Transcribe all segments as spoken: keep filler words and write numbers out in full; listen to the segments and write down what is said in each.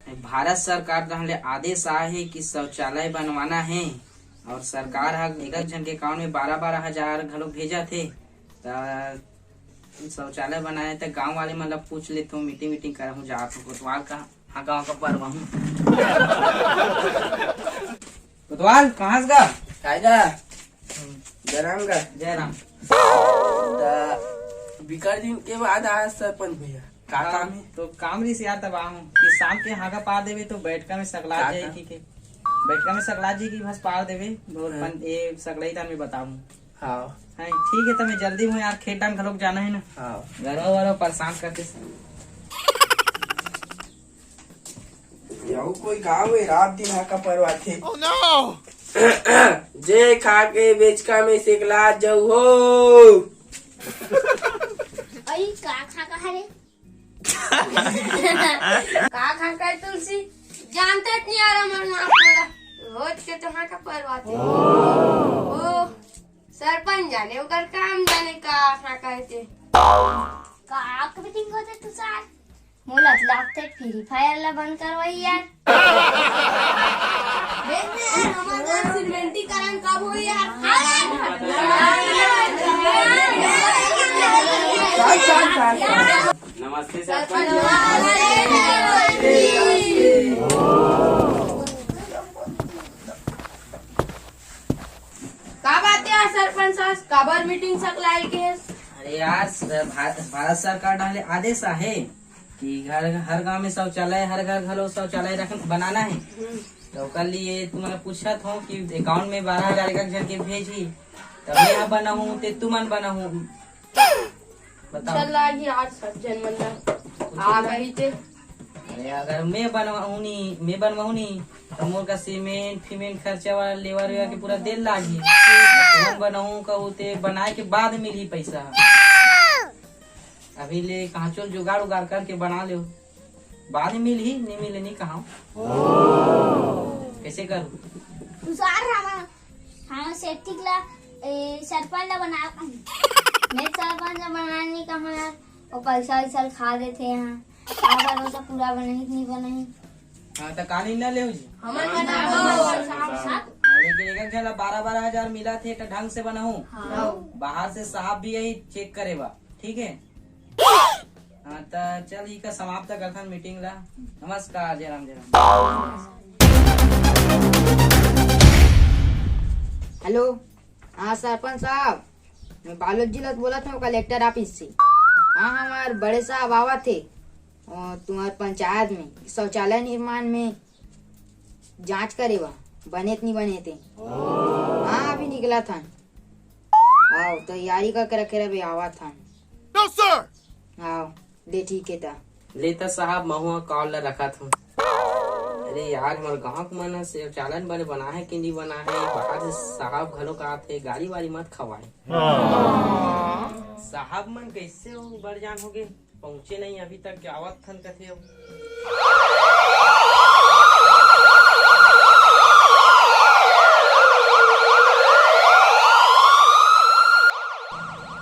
भारत सरकार डहार ले आदेश आए हे कि शौचालय बनवाना हे, और सरकार ह एक एक झन के अकाउंट में बारह बारह हजार घलो भेजत हे। त शौचालय बनाए त गांव वाले मन ला पूछ लेथों, मीटिंग वीटिंग करहूं, जात हूं कोतवाल कहा, हाँ, गांव का परवा हूं। कोतवाल, कहाँ से गा? काय गा? जय राम गा। जय राम। त बिकट दिन के बाद आज सरपंच भैया, का हाँ, काम हे? तो काम रहिस यार, तब आए हूं कि शाम के हागा पार देबे तो बैठका में सकलात का जाही काम? कि के बैठका में सकलात जाही कि बस पार देबे, बहुत हाँ। पन-, ए सकलाई तान में बताऊं। हाँ। हाँ, ठीक हे, त मैं जल्दी हूं यार, खेत डान घलोक जाना हे ना। हाँ। घरवा वाला परेशान करथे। याऊ कोई गाँव हे, रात दिन हाका परवाथे। Oh no! जे खा के बेचका में सेकला जाऊ हो। अई का खा का हरे? का खा का तुलसी? जानते नहीं यार, हमर नाम पूरा। रोज के तो हाका परवाथे। ओ, सरपंच जाने, ओकर काम जाने का खा का हे ते। का आंख भी टिंगो दे तू सार? मोला तो लागथे Free Fire ला बंद करवाही यार। देख ना यार, हमर गाँव सिरमेंटीकरण कब होही यार? नमस्ते सरपंच। का बात हे यार सरपंच साहब, काबर मीटिंग सकलाए के हे? अरे यार, स-, भारत, भारत सरकार डहार ले आदेश आहे कि घर, हर गांव में शौचालय, हर घर घलो शौचालय रख, बनाना हे। हम्म। तो ओकर लिए तुमन पूछत हो कि अकाउंट में बारह हजार एक एक झन के भेजही, तब मैं ह बनाहूं, ते तुमन बनाहूं। बताओ। चल आही यार, सब झन मन ला। आ गई ते। अरे, अगर मैं बनवाहूं नी, मैं बनवाहूं नी, तो मोर का सीमेंट, फीमेंट खर्चा वाला लेबर वेबर के पूरा देल लागही। तुमन बनाहूं कहू ते बनाए के बाद मिलही पैसा। अभी ले कहां चल जुगाड़ उगाड़ करके बना लेव, बाद में मिलही, नहीं मिले नहीं कहां। कैसे करूं? तुषार रामा, हाँ, सेप्टिक ला, ए, सरपंच ला बना, मैं सरपंच ला बना नहीं कहा यार, वो पैसा वैसा खा देथे यहाँ, का करो तो पूरा बनही कि नहीं बनही। हाँ, तो काली ना लेव जी। हमन बना दो। साहब, साहब। हाँ, लेकिन एक एक झन ला बारह बारह हजार मिलत हे, तो ढंग से बनाहू। हाँ। बाहर से साहब भी यही चेक करे बा, ठीक है? हाँ, त चल, इका समाप्त करथन मीटिंग ला। नमस्कार, जय राम, जय राम। हेलो, हाँ सरपंच साहब, मैं बालोद जिला से बोलत हूँ, कलेक्टर ऑफिस से। हाँ, हमार बड़े साहब आवत हे, अ, तुम्हार पंचायत में शौचालय निर्माण में जांच करे बा, बने त नहीं बने ते। हाँ, अभी निकलत हन। आओ, तैयारी करके रखे रहे, आवत हन। No, sir! आओ, ले ठीक है ता। ले ता साहब, महू ह कॉल ला रखत हूँ। अरे यार, हमर गाँव के मन ह शौचालय बने बना है कि नहीं बना है, बाहर से साहब घलो का आथे, गाली वाली मत खवाए। साहब मन कैसे हो, बड़ जान हो गए, पहुँचे नहीं अभी तक, आवत हन कथे हो।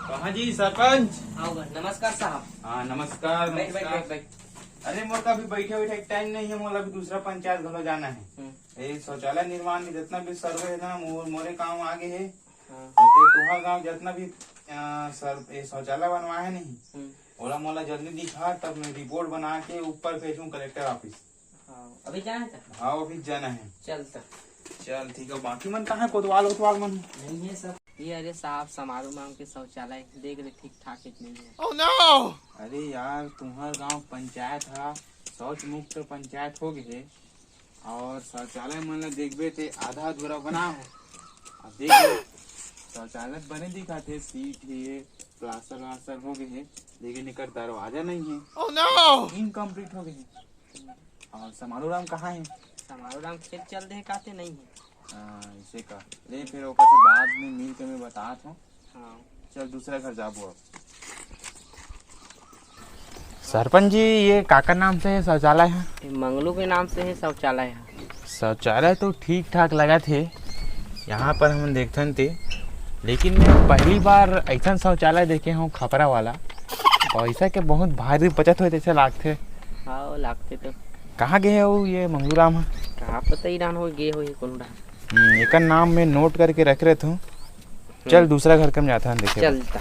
कहाँ जी सरपंच? आओ बा, नमस्कार साहब। हाँ, नमस्कार, बैठ, बैठ, नमस्कार। बैठ, बैठ। अरे, मोर का अभी बैठे बैठे टाइम नहीं है, मोला अभी दूसरा पंचायत घलो जाना है। हम्म। ये शौचालय निर्माण के जितना भी सर्वे है ना, मोर, मोरे काम आगे है। हाँ। तो ते तुहार गांव जितना भी, अ, सर, ये शौचालय बनवाए है नहीं, हम्म। ओला मोला जल्दी दिखा, तब मैं रिपोर्ट बना के ऊपर भेजूं कलेक्टर ऑफिस। हाँ, अभी जाना है? हाँ, अभी जाना है। चल तब। चल, ठीक है। बाकी मन कहाँ है? कोतवाल, कोतवाल मन? नहीं है सब। ये अरे साहब, समारू मांग के शौचालय देख ले, ठीक ठाक है कि नहीं है? Oh no! अरे यार, तुम्हार गांव पंचायत हा, शौच मुक्त पंचायत हो गए है, और शौचालय मन ला देखबे ते आधा अधूरा बना हो। अब देख ले, शौचालय बने दिखा थे, सीट है, प्लास्टर व्लास्टर हो गए है, लेकिन एकर दरवाजा नहीं है। Oh no! इनकम्प्लीट हो गए है। और समारू राम कहाँ है? समारू राम खेत चल दे काते नहीं है। हाँ, इसे का। ले फिर ओकर से बाद में मिल के मैं बतात हूँ। हाँ। चल दूसरा घर जाबो अब। सरपंच जी, ये काकर नाम से है शौचालय है? ये मंगलू के नाम से है शौचालय है। शौचालय तो ठीक ठाक लगा थे, यहाँ पर हम देखथन ते, लेकिन मैं पहली बार ऐसा शौचालय देखे हूँ खपरा वाला, पैसा के बहुत भारी बचत होए जैसे लागथे। हाँ, लागथे तो। कहाँ गे हे वो ये मंगलू राम ह? कहाँ पता, ईरान हो गे हो ये कोनो डहर। हम्म, एकर नाम मैं नोट करके रख रहे हूँ। चल, दूसरा घर के हम जाथन देखे बर। चलता।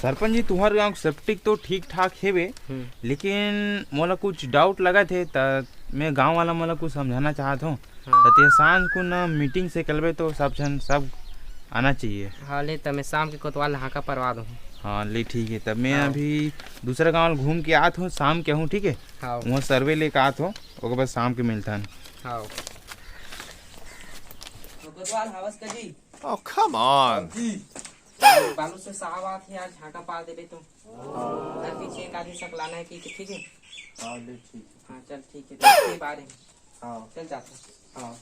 सरपंच जी, तुहर गाँव के सेप्टिक तो ठीक ठाक हेवे, हम्म। लेकिन मोला कुछ डाउट लगत हे, त मैं गाँव वाला मोला कुछ समझाना चाहत हूँ। हाँ। त ते सांझ को ना मीटिंग से कलबे तो सब झन सब आना चाहिए। हाँ, ले, त मैं शाम के कोतवाल हाका परवा दूँ। हाँ, ले, ठीक है। तब मैं हाँ। अभी दूसरा गाँव घूम के आत हूँ, शाम के हूँ, ठीक है? हाँ। वहाँ सर्वे लेके आत हूँ, ओकर बाद शाम के मिलथन। हाँ। कोतवाल हावस का जी? Oh, come on। जी। बालू से साहब आत हे, आज झांका पार देबे तो। हाँ। घर पीछे एक आदमी सकलाना है कि, कि ठीक है? हाँ, ले, ठीक है। हाँ, चल, ठीक है, तो के बारे में। हाँ। चल जाते हैं। हाँ।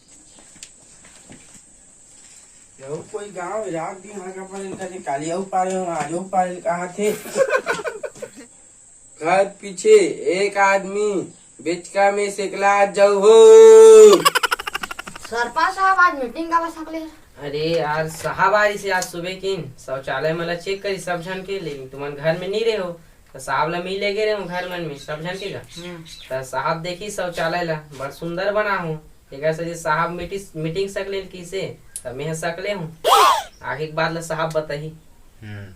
यहू कोई गांव रात दिन हाका पारेल करे, काली अऊ पारेल, आजो पारेल कहा थे। घर पीछे एक आदमी बेचका में सेकला जाऊ हो। सरपंच साहब, आज मीटिंग काबर सकले? अरे यार, साहब आ रही से आज सुबह किन शौचालय मला चेक करी सब झन के, लेकिन तुमन घर में नहीं रहे हो, तो साहब ला मिले गए रहे हो घर मन में सब झन के घर। हम्म। तो साहब देखी शौचालय ला बड़ सुंदर बना हो, एकर से जे साहब मीटिंग, मीटिंग सकले किसे, तब मैं सकले हूँ। आगे के बात ला साहब बताही। हम्म।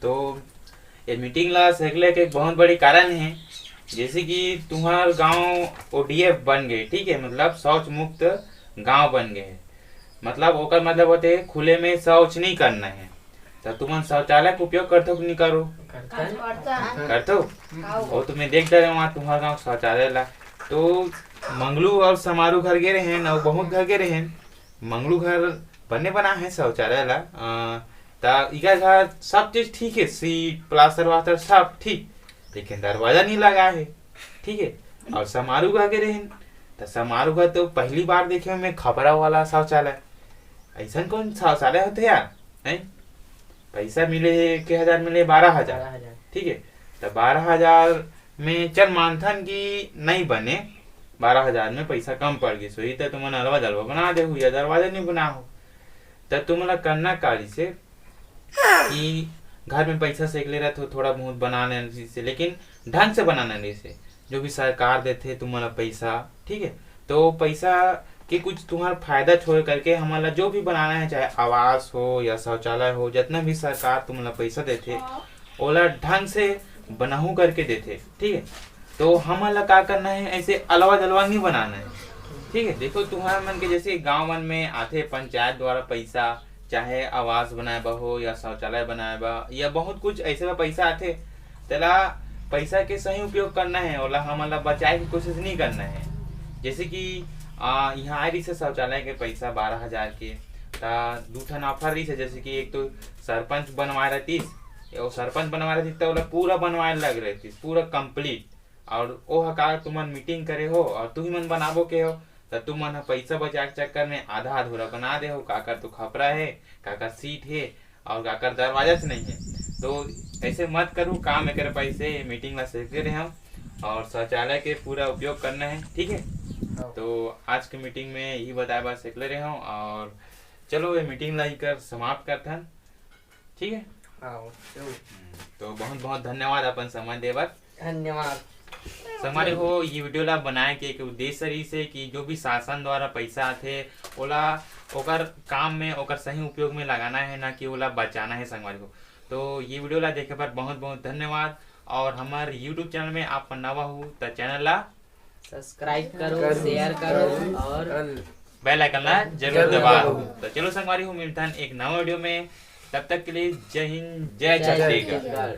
तो ये मीटिंग ला सकले के एक बहुत बड़ी कारण है, जैसे कि तुम्हार गांव ओडीएफ बन गए, ठीक है, मतलब शौच मुक्त गांव बन गए, मतलब ओकर मतलब होते खुले में शौच नहीं करना है। तो तुमन शौचालय के उपयोग करथो कि नहीं करो? करता है। करता है। करथो? आओ। वो तो मैं देख डरे वहाँ तुम्हार गांव शौचालय ला। तो मंगलू और समारू घर गे रहे हैं, और बहुत घर गे रहे हैं, मंगलू घर बने बना है शौचालय ला, अ, ता इकर घर सब चीज ठीक है, सीट, प्लास्टर वास्टर सब ठीक, लेकिन दरवाजा नहीं लगा है, ठीक है। और समारू घर गे रहे हैं, तो समारू घर तो पहली बार देखे मैं खपरा वाला शौचालय। ऐसा कौन शौचालय होते यार, हैं? पैसा मिले, एक हजार मिले, बारह हजार। बारह हजार। ठीक है, तो बारह हजार में चल मानथन कि नहीं बने, बारह हजार में पैसा कम पड़ गई, सोई तो तुमन अलवा जलवा बना दे हो या दरवाजा नहीं बना हो। तो तुमला करना का रहिसे कि घर में पैसा सेकले रहत हो, थोड़ा बहुत बना लेना रहिसे, लेकिन ढंग से बनाना रहिसे। जो भी सरकार देथे तुमला पैसा, ठीक है, तो पैसा के कुछ तुम्हार फायदा छोड़ करके हमन ला जो भी बनाना है, चाहे आवास हो या शौचालय हो, जितना भी सरकार तुमला पैसा देथे, ओला ढंग से बनाहू करके देथे, ठीक है। तो हमन ला का करना है, ऐसे अलवा जलवा नहीं बनाना है, ठीक है। देखो, तुम्हार मन के जैसे गांव मन में आथे पंचायत द्वारा पैसा, चाहे आवास बनाए बा हो या शौचालय बनाए बा या बहुत कुछ ऐसे बा पैसा आथे, तेला पैसा के सही उपयोग करना है, ओला हमन ला बचाए के कोशिश नहीं करना है। जैसे कि आ, यहाँ आए रहिसे शौचालय के पैसा बारह हजार के, ता दू ठन ऑफर रहिसे, जैसे कि एक तो सरपंच बनवाए रहतीस, वो सरपंच बनवाए रहतीस तो ओला पूरा बनवाए लग रहतीस, पूरा कंप्लीट। और ओ ह का तुमन मीटिंग करे हो और तुही मन बनाबो के हो, त तुमन ह पैसा बचाए के चक्कर में आधा अधूरा बना दे हो, काकर तो खपरा है, काकर सीट है और काकर दरवाजा से नहीं है। तो ऐसे मत करू, काम एकर पैसे मीटिंग ला सेकले रहे हम और शौचालय के पूरा उपयोग करना है, ठीक है। हाँ। तो आज के मीटिंग में यही बताए बात सेकले रहे हम और चलो ये मीटिंग ला इकर समाप्त करथन, ठीक है। हाँ, चलो। हम्म, तो बहुत बहुत धन्यवाद अपन समय दे बर। धन्यवाद। संगवारी हो, ये वीडियो ला बनाए के एक उद्देश्य रहिसे कि जो भी शासन द्वारा पैसा आथे, ओला ओकर काम में, ओकर सही उपयोग में लगाना है, ना कि ओला बचाना है संगवारी हो। तो ये वीडियो ला देखे बर बहुत बहुत धन्यवाद। और हमार YouTube चैनल में आप नवा हो त चैनल ला सब्सक्राइब करो, करो, शेयर करो करो और बेल आइकन ला जरूर जरूर दबाओ। दबाओ। तो चलो संगवारी हो, मिलथन एक नवा वीडियो में, तब तक के लिए जय हिंद, जय जय छत्तीसगढ़। छत्तीसगढ़।